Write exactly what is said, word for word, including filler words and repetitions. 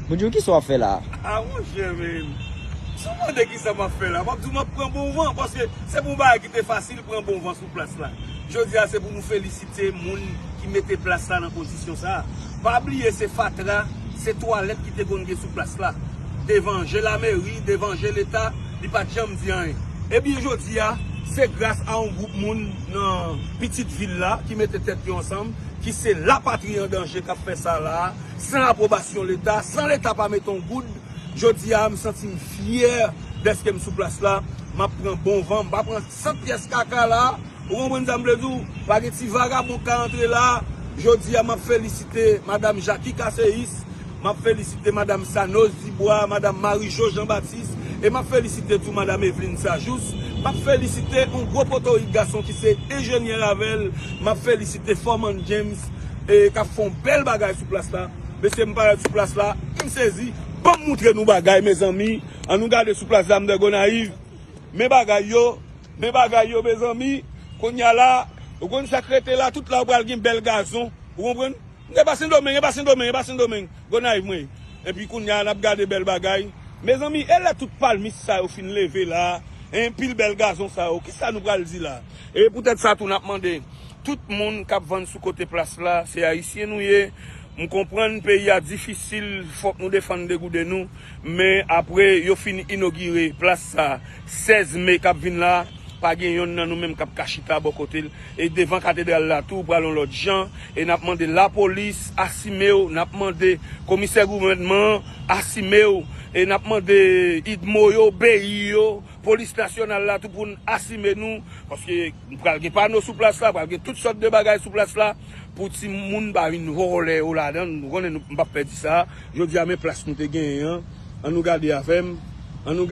Mwen di w, kisa w ap fè la a? Ah, monchè, men. Si w mande kisa m ap fè la, m ap di w m ap pran bon van, paske se pou yon bagay ki te fasil pran bon van sou plas la. Jodi a, se pou nou felisite moun ki mete plas la nan kondisyon sa a. Pa bliye, se fatra, se twalèt ki te konn gen sou plas la. Devan je lameri, devan je Leta, li pa t janm di anyen. Ebyen, jodi a, se gras a yon gwoup moun nan pitit vil la ki mete tèt yo ansanm, ki se Lapatri an Danje k ap fè sa la a, san apwobasyon Leta, san Leta pa mete yon goud. Jodi a, m santi m fyè dèske m sou plas la. M ap pran bon van, m pa pran sant pyès kaka la. Ou konprann sa m vle di w? Pa gen ti vagabon k ka antre la. Jodi a, m ap felisite Madam Jackie Casséus, m ap felisite Madam Sanos Dibwa, Madam Marie Jo Jean Baptiste, e m ap felisite tou Madam Eveline Sajous. M ap felisite yon gwo potorik gason ki se enjenyè avè l. M ap felisite Foreman James, e k ap fè yon bèl bagay sou plas la. Mesye, m parèt sou plas la, m sezi. Ban m moutre nou bagay, mezanmi. Ann nou gade sou plas la, m de Gonayiv. Men bagay yo, men bagay yo, mezanmi. Kounye a la, ou konn sa k rete la, tout la ou pral gen bèl gazon. Ou konprann? E pa Sendomeng, e pa Sendomeng, e pa Sendomeng. Gonayiv mwen. Epi kounye a, n ap gade bèl bagay. Mezanmi, e lè tout palmis sa yo fin leve la, en pil bèl gazon sa yo, kisa nou pral di la? E poutèt sa tou, n ap mande tout moun k ap vann sou kote plas la, se Ayisyen nou ye. M konprann peyi a difisil, fòk nou defann degouden nou. Men apre yo fin inogire plas sa, sèz me k ap vin la, pa gen yonn nan nou menm k ap ka chita bò kote l. E devan katedral la tou pral yon lòt jan. E n ap mande lapolis asime w, n ap mande komisè gouvènman an asime w. E n ap mande idmo yo, beyi yo, polis nasyonal la tou pou n asime nou. Paske pral gen pano sou plas la, pral gen tout sòt de bagay sou plas la. Pou timoun pa vin vòlè yo ladan l, nou konnen nou, m p ap pè di sa. Jodi a, men plas nou te genyen an. Ann nou gade avè m. Ann nou